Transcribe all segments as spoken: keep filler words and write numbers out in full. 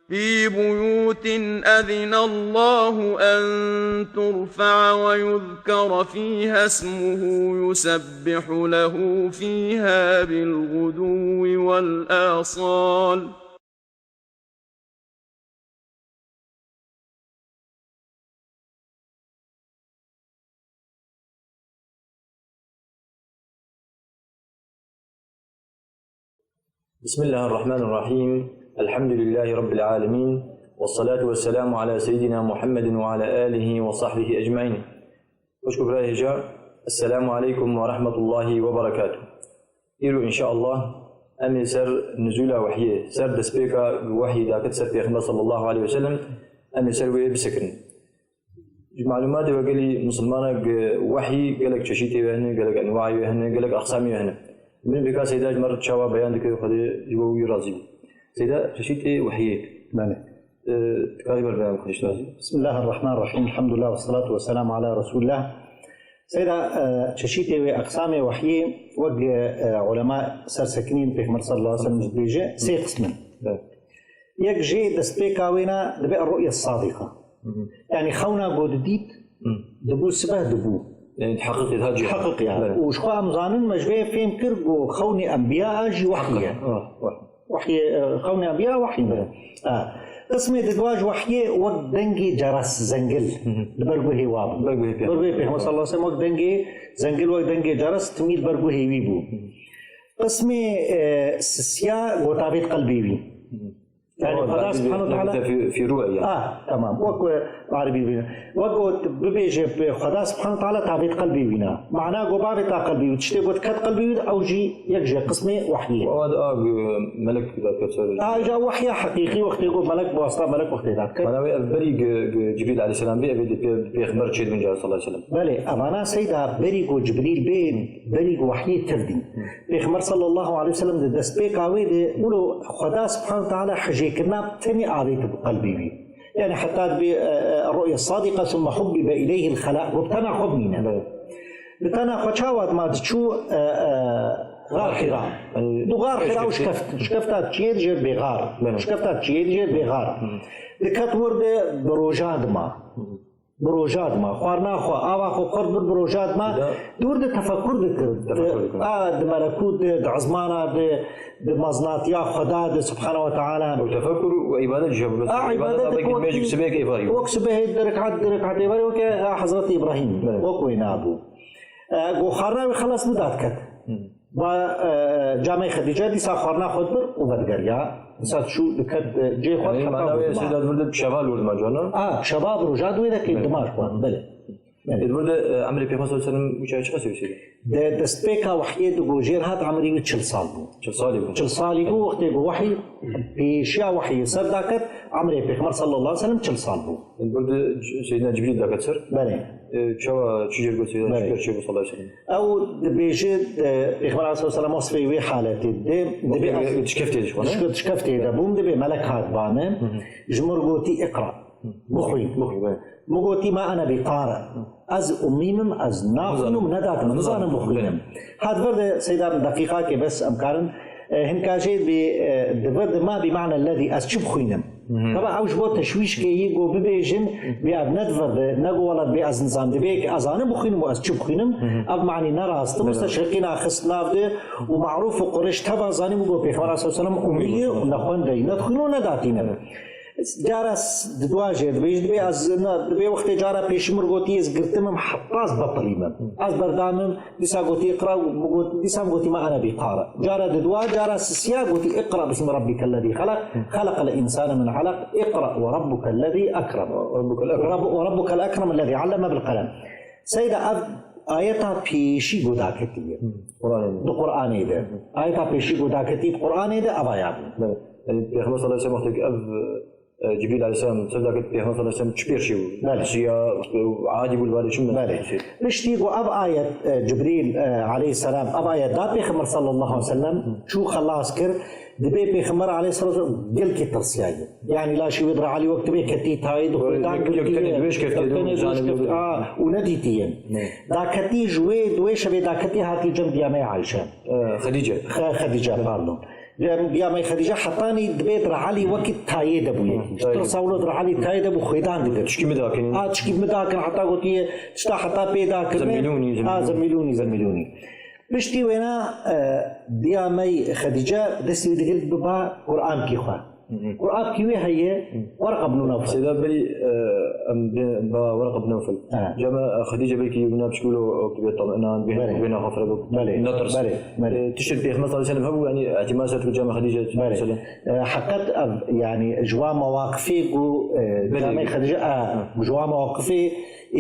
في بيوت أذن الله أن ترفع ويذكر فيها اسمه يسبح له فيها بالغدو والآصال. بسم الله الرحمن الرحيم. الحمد لله رب العالمين. والصلاة والسلام على سيدنا محمد وعلى آله وصحبه أجمعين. Xwişk û birayê hêja, Esselamu aleykum ve rahmetullahi ve berekatuh. Îro înşeallah em ê ser nuzûla wehyê, ser destpêka wehyê daket ser Pêxember sallallahu aleyhi ve sellem, em ê ser wê bisekirin. Ji malûmatê we gelî misilmana gi wehyî gelek çeşîtê wê hene, gelek enwayê wê hene, gelek aqsamê wê hene. Min pêka Seyda ji me re çawa beyan dike, Xwedê ji bo wî razî bû. Seyda, çeşîtê wehyê. Belê. Ee, dikarî ber beyan bikî, ji te re. بسم الله الرحمن الرحيم. الحمد لله والصلاة والسلام على رسول الله. Seyda, e, çeşîtê wê, eqsamê wehyê, wek, e, ulema sersekinîn Pêxember sallallahu aleyhi ve sellem dibêje, sê qism in. Evet. Yek jê destpêka wê ne dibe ru'ye sadiqa. Hı hı. Yani xewna ku didît, Hı. dibû sibeh dibû. Yani heqiqî, ha cî. Heqiqî yani. Evet. Û ji xwe em zanin, me ji vê fêm kir ku xewnê enbiya a jî wehyî ye. Ha, wah. Wehyê, e, xewnê enbiya wehyî ne. Ha. Qismê di dua ji wehyê wek dengê ceres, zengil, Hı hı. li ber guhê wa bû. Ber guhê pê. Ber guhê Pêxember sallallahu aleyhi ve sellem wek dengê zengil, wek dengê ceres timî li ber guhê wî bû. Hı hı. Qismê, e, sisiya gotavêt qelbê wî. Hı hı. Yani Xweda subhanahu ve teala. Fi, fi ru'ya. Ah, tamam. Wek, e, Arabî bîne. Wek got bibêje, Xweda subhanahu teala tavêt qelbê wî ne. Mana go bavêta qelbê wî, tiştê got ket qelbê wî, ew jî yek ji qismê wehyê. Wa da, a, melek da keser. A, ja wehya heqîqî, wextê go melek, bi wasta melek wextê da ket. Mana wê ev berî gi, gi Cibrîl aleyhisselam bê, ev ê di pê, pêxember çêdibin, sallallahu aleyhi ve sellem. Belê, evana Seyda berî go Cibrîl bê, berî go wehyê tir dî. Pêxember sallallahu aleyhi ve sellem di destpêka wê de, wilo Xweda subhanahu teala hejêkirina tenê avêt bi qelbê wî. Yani heta dibê, e, e, ru'ya sadiqa, thumma hubbibe ileyhil xela. Got tena xwe bimîne. Evet. Bi tena xwe çawa dima diçû, e, e, Xar Hira. Yani, Du Xar Hira û şkeft. Şkefta çiyê dijêr bê xar. Evet. Şkefta çiyê dijêr bê xar. Hı. Diket wir de bi roja dima. Hı. Bi roja dima. Xwarina xwe, ava xwe xurt bir bi roja dima. Ya. Dûr de tefekkur dikir. Tefekkur dikir. A, di melekût de, di ezmana de, di meznatiya Xweda de, subhanahu ve teala. Ew tefekkur û îbadet jî hebû. A, îbadet îbadet de wek wek mêjik sibêk êvarî. Wek sibehê di rekat, di rekat êvarî weke, a, Hezretî Îbrahîm. Evet. Wek wê nabû. E, go xwarina wî xelas bidat ket. Hı. Ba, e, camê Xedîce dîsa xwarina xwe dibir û vedigeriya. Dîsa çû diket, e, cê xwe. Yani, heta mana wê dima. Seyda di vir de bi şeva li wir dima cana? A, bi şeva bi roja di wê de kê Evet. dima ji xwe. Belê. Belê. Di vir de, e, emrê Pêxember sallallahu aleyhi ve sellem wî çaye çiqas wî Seyda? Di destpêka wehyê di go jêr hat emrê wî çil sal bû. Çil salî bû. Çil salî bû, wextê go wehyî, pêşiya wehyê ser daket, emrê Pêxember sallallahu aleyhi ve sellem çil sal bû. Di vir de C-, Seydina Cibrîl daket ser? Belê. E, çawa, çi jêr got Seyda, Belê. çi jêr çêbû sallallahu aleyhi ve sellem? Ew dibêje, e, Pêxember aleyhisselam wesfê wê haletê didê, dibê Wextê ez wê şikeftê dişixwane? şike-, şikeftê de bûm, dibê melek hat bane. Hı hı. Ji mir gotî, "Iqra." Bixwîn. Bixwîn, evet. Min gotî, "Ma ene bi qari." Ez ummî mim, ez naxwînim, Nizanim. nedatim, nizanim Nizanim. bixwînim. Evet. Hat vir de Seyda min deqîqakê bes em karin, e, hinka jê bi, e, di vir de ma bi ma'na lezî, ez çi bixwînim? Hı hı. Teba ew ji bo teşwîşkê yî go bibêjin, bê ev ne di vir de, ne go wela dibê ez nizam, dibê ki ez zanim bixwînim û ez çi bixwînim, Hı hı. ev manî ne rast e, Ne rast. müsteşriqîna xist nav de û marûf û Qurêş teva zanî bû go Pêxember sallallahu aleyhi ve sellem ummî ye û ne xwendeyî, ne dixwîn û ne datîne. Evet. Cara s-, di dua jê dibêj, dibê ez, ne, dibê wextê cara pêşî mir gotî ez girtimim heta ez bepilîmim. Hı. Ez berdamim, Dîsa gotî, "Iqra", got, dîsa min gotî, "Ma ene bi qari." Cara di dua, cara sisiya gotî, "Iqra bismi rabbikellezî xelaq, xelaqel însane min alaq, iqra ve rabbukellezî ekrem." Ve rabbukel ekrem. Ve rabb-, ve rabbukel ekrem ellezî alleme bil qelem. Seyda ev ayeta pêşî go daketî ye. Hı. Qur'anê de. Di Qur'anê de. Hı. Ayeta pêşî go daketî di Qur'anê de ev aya bû. Evet. Yani, Peygamber sallallahu aleyhi ve sellem wextê ev E, Cibrîl aleyhisselam, ser daket Pêxember sallallahu aleyhi ve sellem çi pêr çêbû? Belê. Siya, adî bû li balê çi Belê. Piştî ku ev ayet, e, Cibrîl, e, aleyhisselam, ev ayet da Pêxember sallallahu aleyhi ve sellem, çû xelas kir, dibê Pêxember aleyhisselam gelkî tirsiyaye. Yani laşê wê di re Elî wek tibê ketî tayê di xwe da Yek, yek girtiye. tenê dibê şikeftê Yek de tenê û dibê zanê şikeftê, wê. a, û nedîtiye. Ne. Daketî ji wê, di wê şevê daketî hatî cem diyameyê Ayşe. E, Xedîce. Xe-, Xedîce, pardon. Diya me Xedîce hetanî dibê di realî wekî tayê de bûye. Hı, tayê. Tirsa wilo di realî tayê de bû, xwêdan dide. Tişkî min dakin. A, tişkî min dakin, heta gotiye, tişta heta pê dakin. Zemîlûnî, A, zemîlûnî. Zemîlûnî, zemîlûnî. Piştî wêna, e, diya me Xedîce destî wî digir biba Qur'ankî xwe. Hı hı. Qur'ankî wê heye, Werqa bin Newfel. Seyda berî, e, em bê ba Werqa bin Newfel. Ha. Cema, e, Xedîce belkî wina pişkûlo, o, tu bê taminan, bê, Belê. bê naxafire bû. Belê, Netirs. belê, belê. E, tişt Pêxember sallallahu aleyhi ve sellem hebû, yani, ihtimal ser tu cema Xedîce, Belê. mesela. E, heqet ev, yani, ji wan mewaqifê ku, e, Belê. cema Xedîce, e, ji wan mewaqifê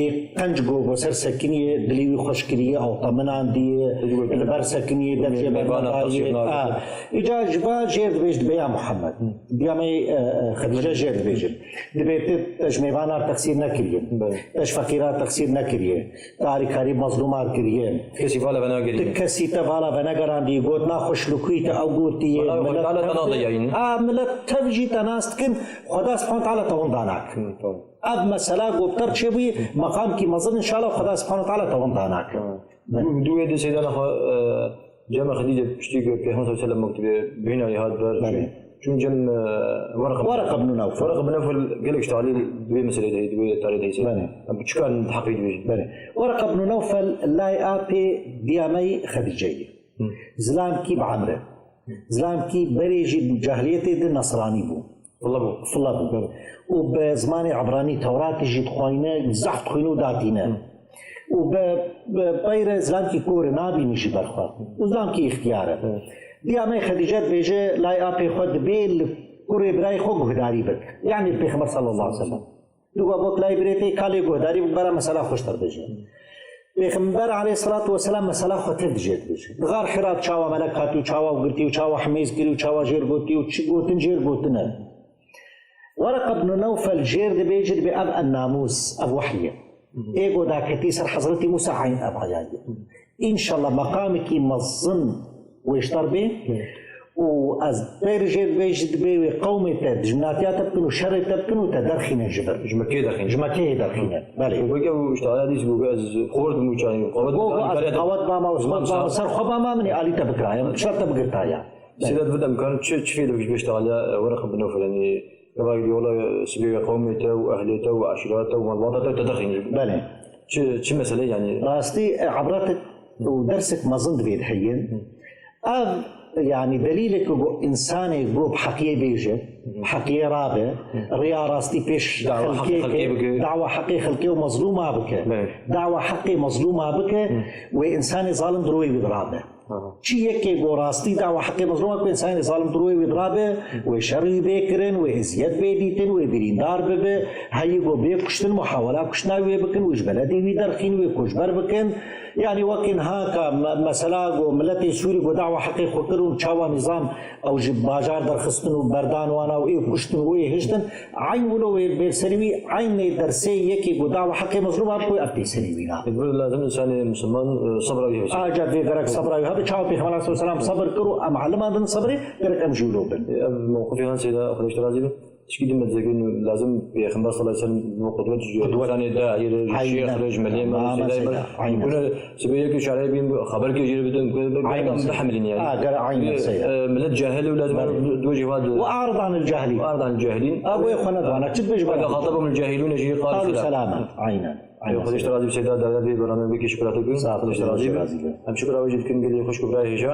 ê qenc ku bo ser sekiniye, dilê wî xweş kiriye, ew taminan diye, Dilê wî li ber sekiniye, def jê mêvana berdan dariye. teşrîf nake. A, îca ji va jêr dibêj dibe ya Muhammed. Diya me, e, e, Xedîce jêr dibêjin. Dibê tu, te ji mêvanar texsîr nekiriye. Belê. Te ji feqîrar texsîr nekiriye. Te alîkarî mezlûmar kiriye. Kesî vala venageriye. Tu kesî te vala venegerandiye, got naxweş li kûyî te ew gotiye. Wala Milet Xwedê Teala tev te nade yayîn. A, milet tev jî te nas dikin, Xweda Subhane Teala te winda nake. Hı, tamam. Ev mesela ku bi te re çêbûyî, meqamkî mezin, înşallah Xweda Subhane Teala te winda nake. Ha. Dû, dû wê di Seydana xwe, e, cema Xedîce piştî ku Pêxember sallallahu aleyhi ve sellem mektubê bînayî hat ber. Belê. Çûn cem, e, Werqa. Werqa bin Newfel. Werqa bin Newfel gelek ji talî di wê meselê de, di wê tarê de heyse. Belê. Em çi karin heqî dibêjin? Belê. Werqa bin Newfel lay apê diya me Xedîce ye. Hı. Zilamkî bi emr e. Zilamkî berê jî di cahiliyetê de nesranî bû. File bû. File bû. Hı. Û bi zimanê ebranî Tewratê jî dixwayne, zehf dixwîne û datîne. Hı. Û bi, bi peyre zilamkî kor e, nabînî jî ber xwe. Û zilamkî îxtiyar e. Hı. Diya me Xedîce dibêje, lay apê xwe dibê li kurê birayê xwe guhdarî bik. Yani Pêxember sallallahu aleyhi ve sellem. Digo bo lay birê te ka lê guhdarî bik, bera mesela xweş te dibêje. Pêxember aleyhissalatu vesselam mesela xwe tev dijê dibêje. Di xar Hira çawa melek hatî û çawa girtî û çawa hemêz kirî û çawa jêr gotî û çi gotin jêr gotine. Wereqa bin Newfel jêr dibêje, dibê ev en namûs, ev wehyê. Ê go daketî ser Hezretî Mûsa eyn ev ayayê. Înşallah meqamekî mezin wê ji te re bê. Û ez pê re jê dibêjî, dibê wê qewmê te dijminatiya te bikin û şerê te bikin û te derxînin ji vir. Ji Mekkeyê derxînin. Ji Mekkeyê derxînin. Belê. Û weke û işte ala dîs û ez xort bû çayî. Qewet Go, go, ez qewet bama, qewet bama, ser xwe bama, min ê alî te bikiraya, min şer te bigirtaya. Seyda, divit em karin çi, çi fêdek ji beş taliya, e, Wereqa bin Newfel, yani, kevagî wala sibê wê qewmê te û ehlê te û eşîra te û malbata te û te derxînin. Belê. Çi, çi mesele yani? Rastî, e, ebretik û dersek mezin divê de heye. Ev, yani, delîlek ku însanê ku bi heqiyê bêje, bi heqiyê rabe, rêya rastî pêş Dawa heqê xelkê xelkê ke, bike. dawa heqê xelkê û mezlûma bike. Belê. Dawa heqê mezlûma bike, wê însanê zalim di rûyê wî de rabe. Aha. Çi yekê ku rastî dawa heqê mezlûma ku însanê zalim di rûyê wî de rabe, wê şer wî bê kirin, wê eziyet bê dîtin, wê birîndar bibe, heyî ku bê kuştin, muhawela kuştina wê bikin, wê ji beledê wî derxîn, wê koçber bikin. Yani wekî niha ka me-, mesela ku miletê Sûrî ku dawa heqê xwe kir û çawa nîzam ew ji bajar derxistin û berdan wana û ê kuştin û ê hiştin, eyn wilo wê bê serî wî, eynê dersê yekê ku dawa heqê mezlûma bike, ev tê serî wî na. Bi lazim însanê misilman, e, sebra wî hebe. Aca vê gerek sebra wî hebe, çawa Pêxember aleyhisselam sebir kir û em eliman din sebrê, gerek em jî wilo bin. Ev mewqifê han Seyda, Xwedê ji te razî be. Tişkî din me dizegin, lazim Pêxember sallallahu aleyhi ve sellem bo qudwet ji Qudwet. Zanê de, ayê re, ji Aynen. şêx re, ji melê me, Tamam, ji Seyda me. Seyda. Aynen. Gune sibê yekê şarê bin, xeber kê jê re bidin, gune Aynen, em Seyda. bihemilin yani. Ha, gere aynen, Seyda. E, millet cahil û lazim Belê. du jî vat. Ve ardan el cahilin. Ardan cahilin. Ha, bu xwe nedana, çi dibêj Ve bana? xatabum el cahilun jî Qalu qalu selam. selama. Aynen. Aynen, Xwedê ji te Seyda. razî be Seyda, dawda bê bername bikî şukratê bin. Sağ ol, Xwedê ji te razî be. Xwedê razî be. Em şukra wê jî dikin gelê xweşk û birayê hêja.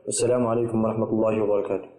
Esselamu aleykum ve rahmetullahi ve berekatuh.